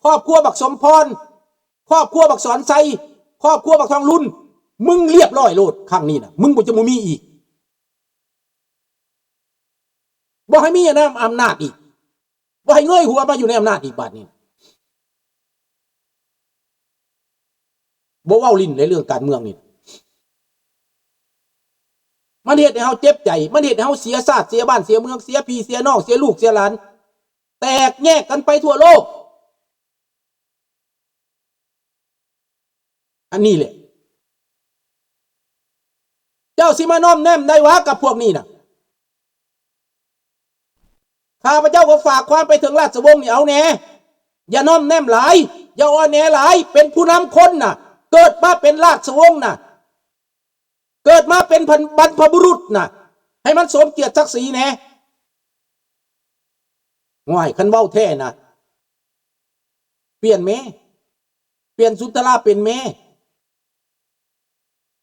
ຄອບຄົວບັກສົມພອນ, ຄອບຄົວບັກສອນໄຊ, ຄອບຄົວບັກທອງລຸນ, ມຶງລຽບຮ້ອຍໂລດຄັ້ງນີ້ນະ, ມຶງບໍ່ ຈະບໍ່ມີອີກ. ບໍ່ໃຫ້ມີອຳນາດອີກ, ບໍ່ໃຫ້ເງີຍຫົວມາຢູ່ໃນອຳນາດອີກບາດນີ້. ບໍ່ເວົ້າຫຼິ້ນໃນເລື່ອງການເມືອງນີ້. ມັນເຮັດໃຫ້ເຮົາເຈັບໃຈ, ມັນເຮັດໃຫ້ເຮົາເສຍຊາດ, ເສຍບ້ານ, ເສຍເມືອງ, ເສຍພີ່ເສຍນ້ອງ, ເສຍລູກເສຍຫຼານ, ແຕກແຍກກັນໄປທົ່ວໂລກ. ອັນນີ້ແຫຼະ ເຈົ້າຊິມານ້ອມແນມໄດ້ຫວາກັບພວກນີ້ນະ? ຂ້າພະເຈົ້າກໍຝາກຄວາມໄປເຖິງລາຊະວົງນີ້ ເອົາແດ່, ຢ່ານ້ອມແນມຫຼາຍ, ຢ່າອ່ອນແອຫຼາຍ. ເປັນຜູ້ນຳຄົນນະ, ເກີດມາເປັນລາຊະວົງນະ, ເກີດມາເປັນພັນ ບັນພະບຸລຸດນະ, ໃຫ້ມັນສົມກຽດສັກສີແດ່. ໂອ້ຍ ຄັນເວົ້າແທ້ນະ, ປ່ຽນແມ້, ປ່ຽນສຸນທະລາເປັນແມ້.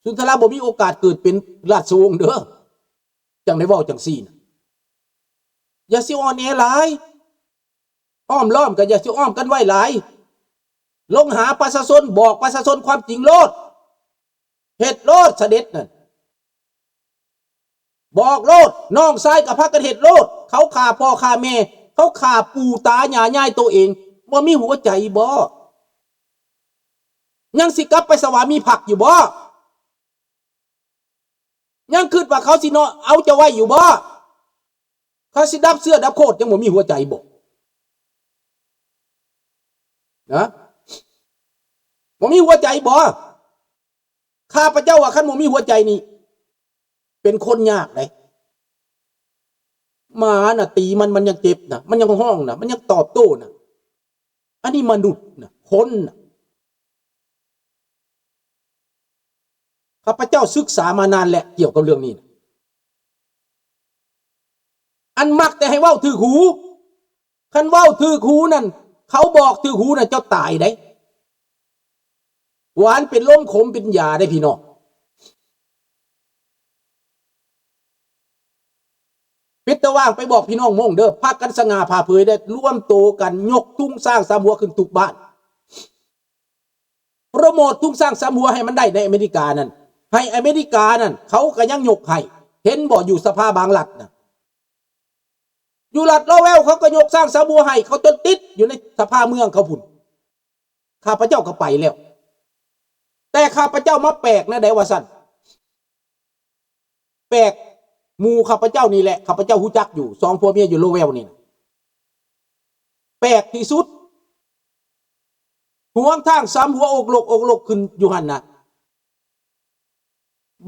ສຸນທະລາບໍ່ມີໂອກາດເກີດເປັນລາຊະວົງເດີ, ຈັ່ງໄດ້ເວົ້າຈັ່ງຊີ້ນະ. ຢ່າຊິອ່ອນແອຫຼາຍ, ອ້ອມລ້ອມກໍຢ່າຊິອ້ອມກັນໄວຫຼາຍ. ລົງຫາປະຊາຊົນ, ບອກປະຊາຊົນຄວາມຈິງໂລດ. ເຮັດໂລດ ສະເດັດນັ້ນ, ບອກໂລດ, ນ້ອງຊາຍກໍພາກັນເຮັດໂລດ. ເຂົາຂ້າພໍ່ຂ້າແມ່, ເຂົາຂ້າປູ່ຕາຍ່າຍາຍໂຕເອງ, ບໍ່ມີຫົວໃຈບໍ? ຍັງຊິກັບໄປສະຫວາມີພັກຢູ່ບໍ? ຍັງຄິດວ່າເຂົາຊິເນາະເອົາເຈົ້າໄວ້ຢູ່ບໍ? ເຂົາຊິດັບເຊື້ອດັບໂຄດ ຍັງບໍ່ມີຫົວໃຈບໍ? ນະ? ບໍ່ມີຫົວໃຈບໍ? ຂ້າພະເຈົ້າວ່າ ຄັນບໍ່ມີຫົວໃຈນີ້ ເປັນຄົນຍາກເດ້. ໝານະຕີມັນ, ມັນຍັງເຈັບນະ, ມັນຍັງຮ້ອງນະ, ມັນຍັງຕອບໂຕ້ນະ. ອັນນີ້ມະນຸດນະ, ຄົນນະ. ຂ້າພະເຈົ້າສຶກສາມານານແລ້ວກ່ຽວກັບເລື່ອງນີ້ນະ. ອັນມັກແຕ່ໃຫ້ເວົ້າຖືກຫູ, ຄັນເວົ້າຖືກຫູນັ້ນ, ເຂົາບອກຖືກຫູນັ້ນ, ເຈົ້າຕາຍເດ້. ຫວານເປັນລົມ, ຂົມເປັນຢາເດ້ ພີ່ນ້ອງ. ປິດຕາຫວ່າງໄປບອກພີ່ນ້ອງມົ້ງເດີ້, ພາກັນສະຫງ່າຜ່າເຜີຍເດີ້, ລວມໂຕກັນຍົກທຸງຊ້າງສາມຫົວຂຶ້ນທຸກບ້ານ, ໂປຣໂມດທຸງຊ້າງສາມຫົວໃຫ້ມັນໄດ້ໃນອາເມລິການັ້ນ, ໃຫ້ອາເມລິການັ້ນ ເຂົາກໍຍັງຍົກໃຫ້. ເຫັນບໍ່ ຢູ່ສະພາບາງລັດນະ, ຢູ່ລັດໂລເວລ ເຂົາກໍຍົກຊ້າງສາມຫົວໃຫ້, ເຂົາຈົນຕິດຢູ່ໃນສະພາເມືອງເຂົາພຸ້ນ. ຂ້າພະເຈົ້າກໍໄປແລ້ວ, ແຕ່ຂ້າພະເຈົ້າມາແປກແນວໃດວ່າຊັ້ນ, ແປກໝູ່ຂ້າພະເຈົ້ານີ້ແຫຼະ, ຂ້າພະເຈົ້າຮູ້ຈັກຢູ່, ສອງຜົວເມຍຢູ່ໂລເວລນີ້ນະ, ແປກທີ່ສຸດ. ຫວງທາງສາມຫົວ ອົກລົກອົກລົກຂຶ້ນຢູ່ຫັ້ນນະ.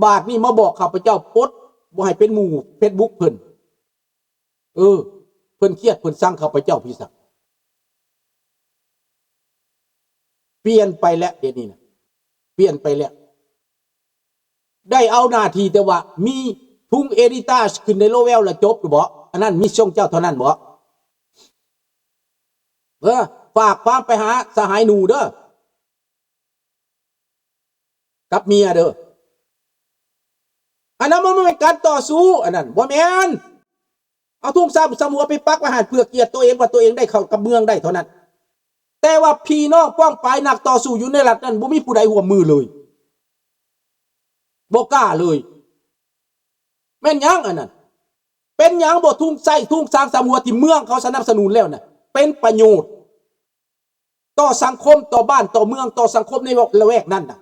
ບາດນີ້ມາບອກຂ້າພະເຈົ້າປົດ, ບໍ່ໃຫ້ເປັນໝູ່ເຟສບຸກເພິ່ນ. ເອີ ເພິ່ນຄຽດເພິ່ນຊັງຂ້າພະເຈົ້າພີ້ສັກ. ປ່ຽນໄປແລ້ວ ດຽວນີ້ນະ, ປ່ຽນໄປແລ້ວ. ໄດ້ເອົາໜ້າທີ່ແຕ່ວ່າມີທຸງເອລິຕາສຂຶ້ນໃນໂລເວລລະຈົບຫຼືບໍ່? ອັນນັ້ນມິດຊົງເຈົ້າເທົ່ານັ້ນບໍ? ເອີ ຝາກຄວາມໄປຫາສະຫາຍໜູເດີ້. ກັບເມຍເດີ້. ອັນນັ້ນມັນບໍ່ແມ່ນການຕໍ່ສູ້, ອັນນັ້ນບໍ່ແມ່ນ. ເອົາທຸງຊ້າງສາມຫົວໄປປັກໄວ້ຫັ້ນ ເພື່ອກຽດໂຕເອງ ວ່າໂຕເອງໄດ້ເຂົ້າກັບເມືອງໄດ້ເທົ່ານັ້ນ. ແຕ່ວ່າພີ່ນ້ອງປ້ອງປາຍນັກຕໍ່ສູ້ຢູ່ໃນລັດນັ້ນ ບໍ່ມີຜູ້ໃດຮ່ວມມືເລີຍ, ບໍ່ກ້າເລີຍ. ແມ່ນຫຍັງອັນນັ້ນ? ເປັນຫຍັງບໍ່ທຸງໃຊ້ທຸງຊ້າງສາມຫົວທີ່ເມືອງເຂົາສະໜັບສະໜູນແລ້ວນະ ເປັນປະໂຫຍດ ຕໍ່ສັງຄົມ, ຕໍ່ບ້ານ, ຕໍ່ເມືອງ, ຕໍ່ສັງຄົມໃນລະແວກນັ້ນນະ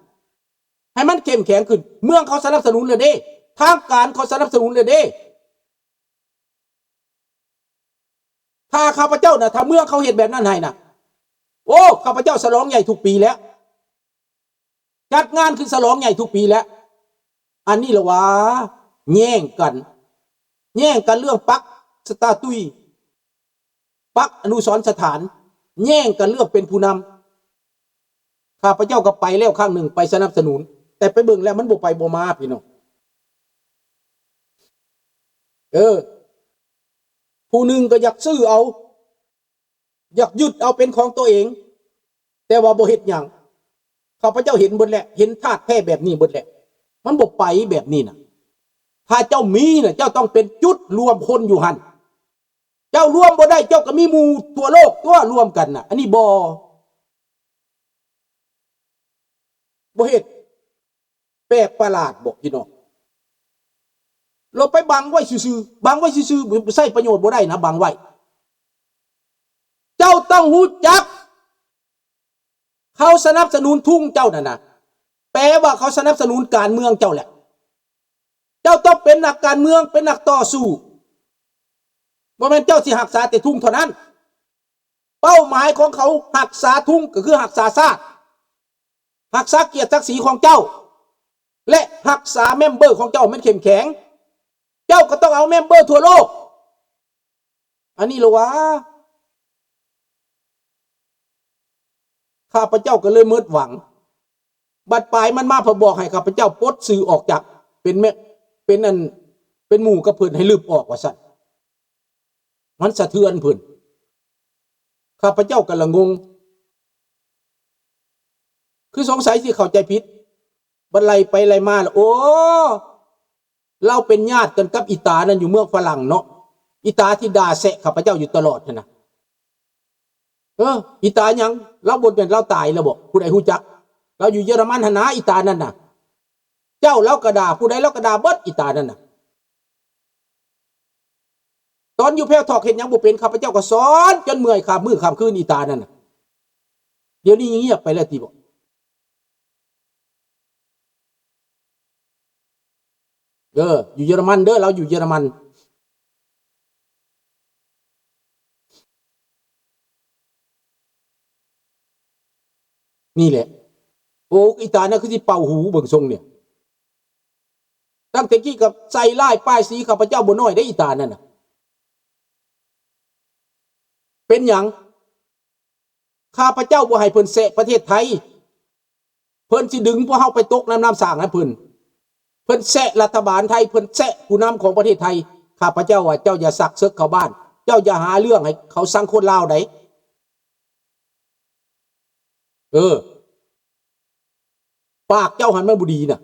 ໃຫ້ມັນເຂັ້ມແຂງຂຶ້ນ. ເມືອງເຂົາສະໜັບສະໜູນແລ້ວເດ້, ທາງການເຂົາສະໜັບສະໜູນແລ້ວເດ້. ຖ້າຂ້າພະເຈົ້ານະ, ຖ້າເມືອງເຂົາເຮັດແບບນັ້ນໃຫ້ນະ, ໂອ້, ຂ້າພະເຈົ້າສະຫຼອງໃຫຍ່ທຸກປີແລ້ວ. ຈັດງານຂຶ້ນສະຫຼອງໃຫຍ່ທຸກປີແລ້ວ. ອັນນີ້ລະວ່າແຍ່ງກັນ, ແຍ່ງກັນເລື່ອງປັກສະຕາຕຸຍ, ປັກອະນຸສອນສະຖານ, ແຍ່ງກັນເລື່ອງເປັນຜູ້ນຳ. ຂ້າພະເຈົ້າກໍໄປແລ້ວຄັ້ງໜຶ່ງ, ໄປສະໜັບສະໜູນ, ແຕ່ໄປເບິ່ງແລ້ວມັນບໍ່ໄປບໍ່ມາ ພີ່ນ້ອງ. ເອີ, ຜູ້ໜຶ່ງກໍຢາກຊື້ເອົາ, ຢາກຍຶດເອົາເປັນຂອງຕົວເອງ, ແຕ່ວ່າບໍ່ເຮັດຫຍັງ. ຂ້າພະເຈົ້າເຫັນເບິດແລ້ວ, ເຫັນທາດແທ້ແບບນີ້ເບິດແລ້ວ. ມັນບໍ່ໄປແບບນີ້ນະ. ຖ້າເຈົ້າມີນະ, ເຈົ້າຕ້ອງເປັນຈຸດລວມຄົນຢູ່ຫັ້ນ. ເຈົ້າລວມບໍ່ໄດ້, ເຈົ້າກໍມີໝູ່ທົ່ວໂລກຕົວະລວມກັນນະ. ອັນນີ້ບໍ່, ບໍ່ເຮັດ ແປກປະຫຼາດບໍ່ພີ່ນ້ອງ? ລາວໄປບັງໄວ້ຊື່ໆ ບັງໄວ້ຊື່ໆ ບໍ່ ໃຊ້ປະໂຫຍດບໍ່ໄດ້ນະ ບັງໄວ້. ເຈົ້າຕ້ອງຮູ້ຈັກ ເຂົາສະໜັບສະໜູນທຸງເຈົ້ານັ້ນນະ ແປວ່າເຂົາສະໜັບສະໜູນການເມືອງເຈົ້າແຫຼະ. ເຈົ້າຕ້ອງເປັນນັກການເມືອງ ເປັນນັກຕໍ່ສູ້ ບໍ່ແມ່ນເຈົ້າຊິຮັກສາແຕ່ທຸງເທົ່ານັ້ນ. ເປົ້າໝາຍຂອງເຂົາຮັກສາທຸງ ກໍຄືຮັກສາຊາດ, ຮັກສາກຽດສັກສີຂອງເຈົ້າ ແລະ ຮັກສາເມັມເບີຂອງເຈົ້າໃຫ້ມັນເຂັ້ມແຂງ. ເຈົ້າກໍຕ້ອງເອົາເມັມເບີທົ່ວໂລກ. ອັນນີ້ລະຫວາ? ຂ້າພະເຈົ້າກໍເລີຍໝົດຫວັງ. ບັດປາຍມັນມາ ເພິ່ນບອກໃຫ້ຂ້າພະເຈົ້າປົດຊື່ອອກຈາກ ເປັນແມ່ ເປັນອັນ ເປັນໝູ່ກັບເພິ່ນ ໃຫ້ລຶບອອກວ່າຊັ້ນ. ມັນສະເທືອນເພິ່ນ. ຂ້າພະເຈົ້າກໍລະງົງ ຄືສົງໄສຊິເຂົ້າໃຈຜິດ. ບັດໄລ່ໄປໄລ່ມາລະ ໂອ້ ລາວເປັນຍາດກັນກັບອີຕານັ້ນຢູ່ເມືອງຝຣັ່ງເນາະ, ອີຕາທີ່ດ່າແຊະຂ້າພະເຈົ້າຢູ່ຕະຫຼອດຫັ້ນນະ. ເອີ ອີຕາຫຍັງ? ລາວບໍ່ແມ່ນລາວຕາຍແລ້ວບໍ? ຜູ້ໃດຮູ້ຈັກ? ລາວຢູ່ເຢຍລະມັນຫັ້ນນາ ອີຕານັ້ນນະ. ເຈົ້າລາວກໍດ່າ, ຜູ້ໃດລາວກໍດ່າເບິດ ອີຕານັ້ນນະ. ຕອນຢູ່ແພວທອກເຮັດຫຍັງບໍ່ເປັນ, ຂ້າພະເຈົ້າກໍສອນຈົນເມື່ອຍຂ້າມມື້ຂ້າມຄືນ ອີຕານັ້ນນະ. ດຽວນີ້ງຽບໄປແລ້ວຕິບໍ? ເອີ ຢູ່ເຢຍລະມັນເດີ, ລາວຢູ່ເຢຍລະມັນ. ນີ້ແຫຼະ. ໂອ້ ອີຕານັ້ນຄືຊິເປົ່າຫູເບິ່ງຊົງນີ້. ຕັ້ງແຕ່ກີ້ກໍໃສ່ຮ້າຍປ້າຍສີຂ້າພະເຈົ້າບໍ່ນ້ອຍເດ້ ອີຕານັ້ນນະ. ເປັນຫຍັງ? ຂ້າພະເຈົ້າບໍ່ໃຫ້ເພິ່ນແຊະປະເທດໄທ. ເພິ່ນຊິດຶງພວກເຮົາໄປຕົກນ້ຳ ນ້ຳສ້າງນຳເພິ່ນ. ເພິ່ນແຊະລັດຖະບານໄທ, ເພິ່ນແຊະຜູ້ນຳຂອງປະເທດໄທ. ຂ້າພະເຈົ້າວ່າ ເຈົ້າຢ່າຊັກເສິກເຂົ້າບ້ານ, ເຈົ້າຢ່າຫາເລື່ອງໃຫ້ເຂົາຊັງຄົນລາວໃດ. ເອີ ປາກເຈົ້າຫັ້ນມັນບໍ່ດີນະ.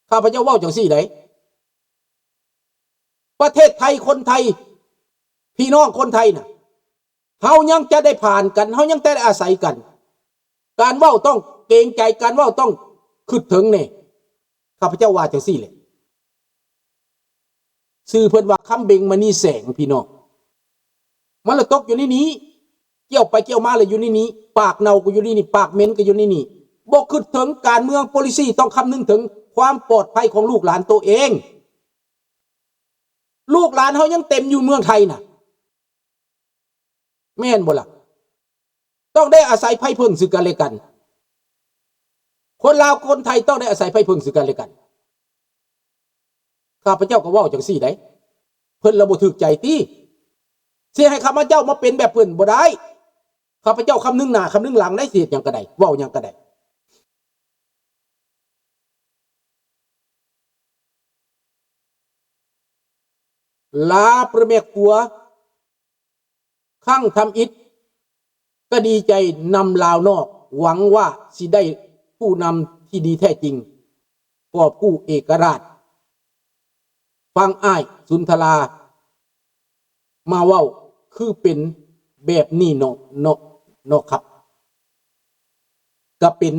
ຂ້າພະເຈົ້າເວົ້າຈັ່ງຊີ້ໃດ. ປະເທດໄທ, ຄົນໄທ, ພີ່ນ້ອງຄົນໄທນະ, ເຮົາຍັງຈະໄດ້ຜ່ານກັນ, ເຮົາຍັງຈະໄດ້ອາໄສກັນ. ການເວົ້າຕ້ອງເກງໃຈ, ການເວົ້າຕ້ອງຄິດເຖິງແດ່. ຂ້າພະເຈົ້າວ່າຈັ່ງຊີ້ແຫຼະ. ຊື່ເພິ່ນວ່າຄຳເບັງມະນີແສງ ພີ່ນ້ອງ. ມັນລະຕົກຢູ່ໃນນີ້, ກ່ຽວໄປກ່ຽວມາລະຢູ່ໃນນີ້, ປາກເນົ່າກໍຢູ່ໃນນີ້, ປາກເໝັນກໍຢູ່ໃນນີ້. ບໍ່ຄິດເຖິງການເມືອງ policy ຕ້ອງຄຳນຶງເຖິງຄວາມປອດໄພຂອງລູກຫຼານໂຕເອງ. ລູກຫຼານເຮົາຍັງເຕັມຢູ່ເມືອງໄທນະ. ແມ່ນບໍ່ລະ? ຕ້ອງໄດ້ອາໄສໄພເພິ່ງຊຶ່ງກັນແລະກັນ. ຄົນລາວຄົນໄທຕ້ອງໄດ້ອາໄສໄພເພິ່ງຊຶ່ງກັນແລະກັນ. ຂ້າພະເຈົ້າກໍເວົ້າຈັ່ງຊີ້ໄດ໋. ເພິ່ນລະບໍ່ຖືກໃຈຕິ? ຊິໃຫ້ຂ້າພະເຈົ້າມາເປັນແບບເພິ່ນບໍ່ໄດ້. ຂ້າພະເຈົ້າຄຳນຶງໜ້າຄຳນຶງຫຼັງໄດ໋, ຊິເຮັດຫຍັງກໍໄດ້, ເວົ້າຫຍັງກໍໄດ້. ລາວເປັນແມ່ຄົວ ຄັ້ງທຳອິດກໍດີໃຈນຳລາວນອກ, ຫວັງວ່າຊິໄດ້ຜູ້ນຳທີ່ດີແທ້ຈິງ, ກອບກູ້ເອກະລາດ. ຟັງອ້າຍສຸນທະລາມາເວົ້າ ຄືເປັນແບບນີ້ເນາະ, ເນາະ, ເນາະຄັບ. ກະເປັນ,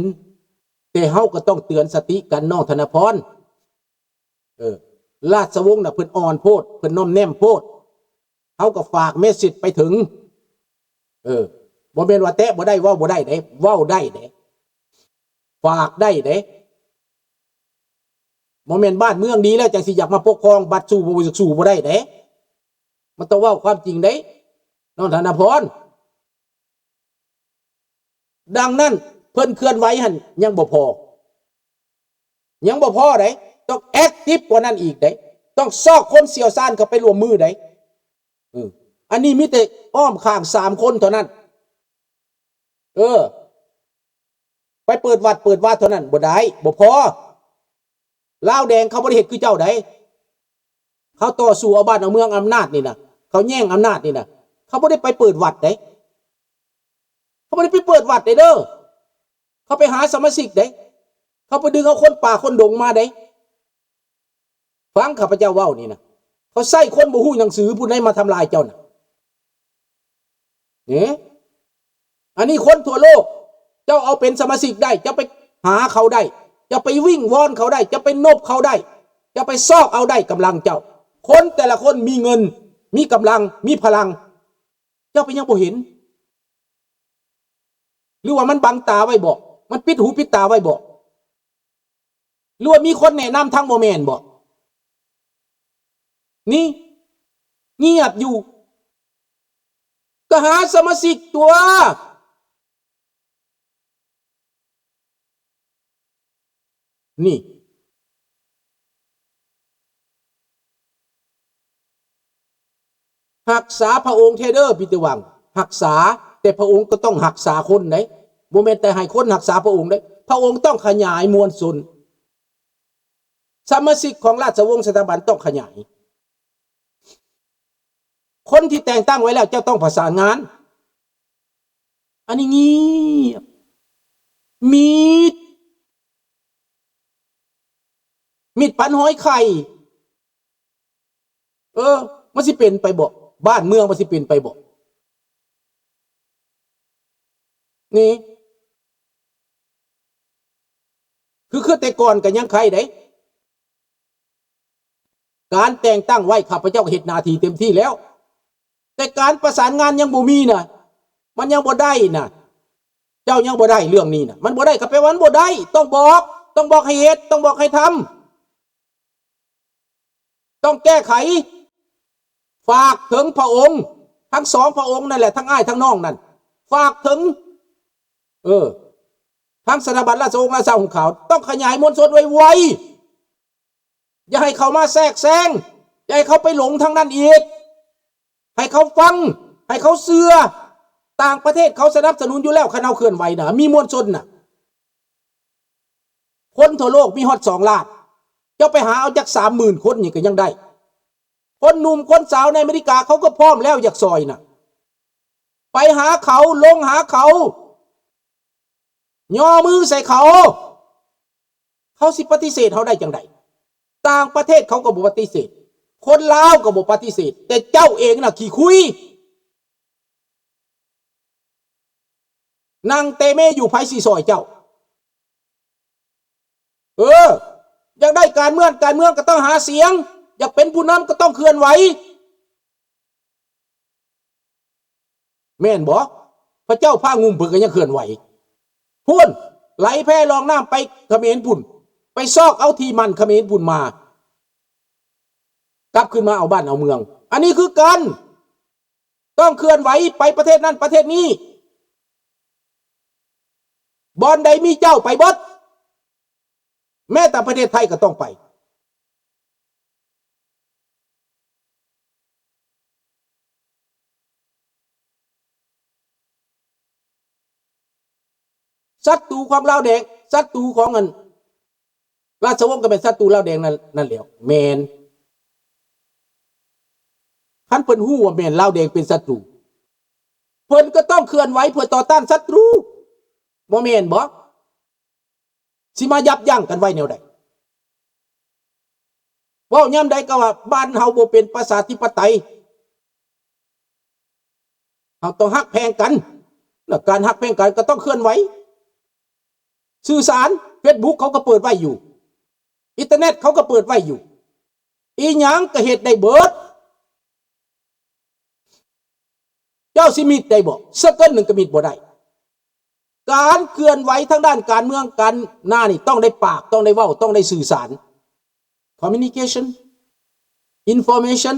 ແຕ່ເຮົາກໍຕ້ອງເຕືອນສະຕິກັນ, ນ້ອງທະນະພອນ. ເອີ ລາຊະວົງນະ ເພິ່ນອ່ອນໂພດ, ເພິ່ນນ້ອມແນມໂພດ. ເຮົາກໍຝາກເມສເສດໄປເຖິງ. ເອີ ບໍ່ແມ່ນວ່າແຕະບໍ່ໄດ້, ເວົ້າບໍ່ໄດ້ເດ້, ເວົ້າໄດ້ເດ້, ຝາກໄດ້ເດ້. ບໍ່ແມ່ນບ້ານເມືອງດີແລ້ວຈັ່ງຊິຢາກມາປົກຄອງ, ບັດສູ້ບໍ່ຢາກສູ້ບໍ່ໄດ້ເດ້. ມັນຕ້ອງເວົ້າຄວາມຈິງເດ້ ນ້ອງທະນະພອນ. ດັ່ງນັ້ນ ເພິ່ນເຄື່ອນໄຫວຫັ້ນຍັງບໍ່ພໍ, ຍັງບໍ່ພໍໃດ໋, ຕ້ອງແອັກຕິບກວ່ານັ້ນອີກໃດ໋, ຕ້ອງຊອກຄົນຊ່ຽວຊານເຂົ້າໄປຮ່ວມມືໃດ໋. ເອີ ອັນນີ້ມີແຕ່ອ້ອມຂ້າງສາມຄົນເທົ່ານັ້ນ. ເອີ ໄປເປີດວັດເປີດວາເທົ່ານັ້ນບໍ່ໄດ້, ບໍ່ພໍ. ລາວແດງເຂົາບໍ່ໄດ້ເຮັດຄືເຈົ້າໃດ໋. ເຂົາຕໍ່ສູ້ເອົາບ້ານເອົາເມືອງອຳນາດນີ້ນະ, ເຂົາແຍ່ງອຳນາດນີ້ນະ, ເຂົາບໍ່ໄດ້ໄປເປີດວັດໃດ໋. ເຂົາບໍ່ໄດ້ໄປເປີດວັດໃດເດີ. ເຂົາໄປຫາສະມາຊິກໃດ໋. ເຂົາໄປດຶງເອົາຄົນປ່າຄົນດົງມາໃດ໋. ຟັງຂ້າພະເຈົ້າເວົ້ານີ້ນະ, ເຂົາໃຊ້ຄົນບໍ່ຮູ້ໜັງສືຜູ້ໃດມາທຳລາຍເຈົ້ານະ. ເອີ ອັນນີ້ຄົນທົ່ວໂລກ, ເຈົ້າເອົາເປັນສະມາຊິກໄດ້, ເຈົ້າໄປ ຫາເຂົາໄດ້, ຈະໄປວິງວອນເຂົາໄດ້, ຈະໄປນົບເຂົາໄດ້, ຈະໄປຊອກເອົາໄດ້ກຳລັງເຈົ້າ. ຄົນແຕ່ລະຄົນມີເງິນ, ມີກຳລັງ, ມີພະລັງ, ເຈົ້າເປັນຫຍັງບໍ່ເຫັນ? ຫຼືວ່າມັນບັງຕາໄວ້ບໍ? ມັນປິດຫູປິດຕາໄວ້ບໍ? ຫຼືວ່າມີຄົນແນະນຳທາງບໍ່ແມ່ນບໍ? ນີ້ ງຽບຢູ່ ກໍຫາສະມາຊິກຕົວະ. ນີ້ ຮັກສາພະອົງແທ້ເດີ ປີເຕີວັງ, ຮັກສາ, ແຕ່ພະອົງກໍຕ້ອງຮັກສາຄົນເດ້, ບໍ່ແມ່ນແຕ່ໃຫ້ຄົນຮັກສາພະອົງເດ້. ພະອົງຕ້ອງຂະຫຍາຍມວນຊົນ, ສະມາຊິກຂອງລາຊະວົງສະຖາບັນຕ້ອງຂະຫຍາຍ. ຄົນທີ່ແຕ່ງຕັ້ງໄວ້ແລ້ວ ເຈົ້າຕ້ອງປະສານງານ. ອັນນີ້ງຽບ ມິດ ມິດປັນຫອຍໄຂ່. ເອີ ມັນຊິເປັນໄປບໍ? ບ້ານເມືອງມັນຊິເປັນໄປບໍ? ນີ້ ຄື ຄືແຕ່ກ່ອນກໍຍັງໄຄເດ້. ການແຕ່ງຕັ້ງໄວ້ ຂ້າພະເຈົ້າກໍເຮັດໜ້າທີ່ເຕັມທີ່ແລ້ວ, ແຕ່ການປະສານງານຍັງບໍ່ມີນະ, ມັນຍັງບໍ່ໄດ້ນະ. ເຈົ້າຍັງບໍ່ໄດ້ເລື່ອງນີ້ນະ, ມັນບໍ່ໄດ້ກໍແປວ່າມັນບໍ່ໄດ້. ຕ້ອງບອກ, ຕ້ອງບອກໃຫ້ເຮັດ, ຕ້ອງບອກໃຫ້ທຳ, ຕ້ອງແກ້ໄຂ. ຝາກເຖິງພະອົງ, ທັງສອງພະອົງນັ້ນແຫຼະ, ທັງອ້າຍທັງນ້ອງນັ້ນ, ຝາກເຖິງ ເອີ ທາງສະຖາບັນລາຊະວົງລາຊາຫົງຂາວ ຕ້ອງຂະຫຍາຍມວນຊົນໄວໆ. ຢ່າໃຫ້ເຂົາມາແຊກແຊງ, ຢ່າໃຫ້ເຂົາໄປຫຼົງທາງນັ້ນອີກ. ໃຫ້ເຂົາຟັງ, ໃຫ້ເຂົາເຊື່ອ. ຕ່າງປະເທດເຂົາສະໜັບສະໜູນຢູ່ແລ້ວ, ຄັນເຮົາເຄື່ອນໄຫວນະ, ມີມວນຊົນນະ. ຄົນທົ່ວໂລກມີຮອດສອງລ້ານ, ເຈົ້າໄປຫາເອົາຈັກສາມໝື່ນຄົນນີ້ກໍຍັງໄດ້. ຄົນໜຸ່ມຄົນສາວໃນອາເມລິກາເຂົາກໍພ້ອມແລ້ວຢາກຊ່ອຍນະ. ໄປຫາເຂົາ, ລົງຫາເຂົາ, ຍໍມືໃສ່ເຂົາ. ເຂົາຊິປະຕິເສດເຮົາໄດ້ຈັ່ງໃດ? ຕ່າງປະເທດເຂົາກໍບໍ່ປະຕິເສດ, ຄົນລາວກໍບໍ່ປະຕິເສດ, ແຕ່ເຈົ້າເອງນະຂີ້ຄຸຍ. ນັ່ງເຕເມຢູ່, ໃຜຊິຊ່ອຍເຈົ້າ? ເອີ ຢາກໄດ້ການເມືອງ, ການເມືອງກໍຕ້ອງຫາສຽງ, ຢາກເປັນຜູ້ນຳກໍຕ້ອງເຄື່ອນໄຫວ. ແມ່ນບໍ່? ພະເຈົ້າພາງຸ່ມເພິ່ນກໍຍັງເຄື່ອນໄຫວ. ພຸ້ນ ໄຫຼແພລ່ອງນ້ຳໄປຂະເໝນພຸ້ນ, ໄປຊອກເອົາທີ່ໝັ້ນຂະເໝນພຸ້ນມາ, ກັບຄືນມາເອົາບ້ານເອົາເມືອງ. ອັນນີ້ຄືກັນ, ຕ້ອງເຄື່ອນໄຫວໄປປະເທດນັ້ນປະເທດນີ້. ບ່ອນໃດມີເຈົ້າໄປເບິດ. ແມ້ແຕ່ປະເທດໄທກໍຕ້ອງໄປ. ສັດຕູຂອງລາວແດງ, ສັດຕູຂອງອັນລາຊະວົງກໍແມ່ນສັດຕູລາວແດງນັ້ນ, ນັ້ນແຫຼ້ວ. ແມ່ນ. ຄັນເພິ່ນຮູ້ວ່າແມ່ນລາວແດງເປັນສັດຕູ, ເພິ່ນກໍຕ້ອງເຄື່ອນໄຫວເພື່ອຕໍ່ຕ້ານສັດຕູ, ບໍ່ແມ່ນບໍ? ຊິມາຢັບຢັ້ງກັນໄວ້ແນວໃດ? ເວົ້າຍາມໃດກໍວ່າບ້ານເຮົາບໍ່ເປັນປະຊາທິປະໄຕ, ເຮົາຕ້ອງຮັກແພງກັນ. ແລ້ວການຮັກແພງກັນກໍຕ້ອງເຄື່ອນໄຫວ, ສື່ສານ, ເຟສບຸກເຂົາກໍເປີດໄວ້ຢູ່, ອິນເຕີເນັດເຂົາກໍເປີດໄວ້ຢູ່, ອີ່ຫຍັງກໍເຮັດໄດ້ເບິດ. ເຈົ້າຊິມິດໄດ້ບໍ່? ເຊີເກີນໜຶ່ງກໍມິດບໍ່ໄດ້. ການເຄື່ອນໄຫວທາງດ້ານການເມືອງການໜ້ານີ້ ຕ້ອງໄດ້ປາກ, ຕ້ອງໄດ້ເວົ້າ, ຕ້ອງໄດ້ສື່ສານ. Communication, information.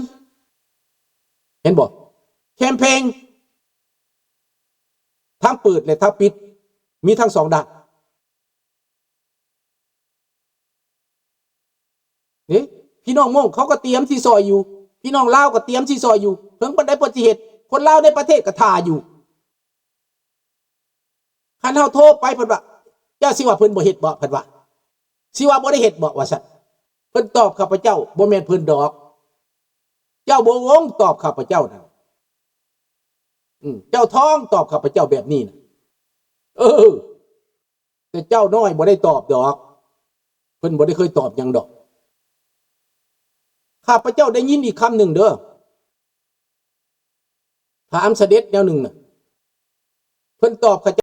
ເຫັນບໍ່? ແຄມເພງ ທັງເປີດ ແລະ ທັງປິດ, ມີທັງສອງດ້ານ. ເດ້ ພີ່ນ້ອງມົ້ງເຂົາກໍຕຽມຊິຊ່ອຍຢູ່, ພີ່ນ້ອງລາວກໍຕຽມຊິຊ່ອຍຢູ່, ເຖິງປານໃດເພິ່ນຊິເຮັດ, ຄົນລາວໃນປະເທດກໍຖ້າຢູ່. ຄັນເຮົາໂທໄປ ເພິ່ນວ່າ ເຈົ້າຊິວ່າເພິ່ນບໍ່ເຮັດບໍ? ເພິ່ນວ່າ ຊິວ່າບໍ່ໄດ້ເຮັດບໍ? ວ່າຊັ້ນ. ເພິ່ນຕອບຂ້າພະເຈົ້າ, ບໍ່ແມ່ນເພິ່ນດອກ, ເຈົ້າບໍ່ວົງຕອບຂ້າພະເຈົ້ານັ້ນ. ອືມ ເຈົ້າທອງຕອບຂ້າພະເຈົ້າແບບນີ້ນະ. ເອີ ແຕ່ເຈົ້ານ້ອຍບໍ່ໄດ້ຕອບດອກ, ເພິ່ນບໍ່ໄດ້ເຄີຍຕອບຫຍັງດອກ. ຂ້າພະເຈົ້າໄດ້ຍິນອີກຄຳໜຶ່ງເດີ, ຖາມສະເດັດແນວໜຶ່ງນະ, ເພິ່ນຕອບຂ້າ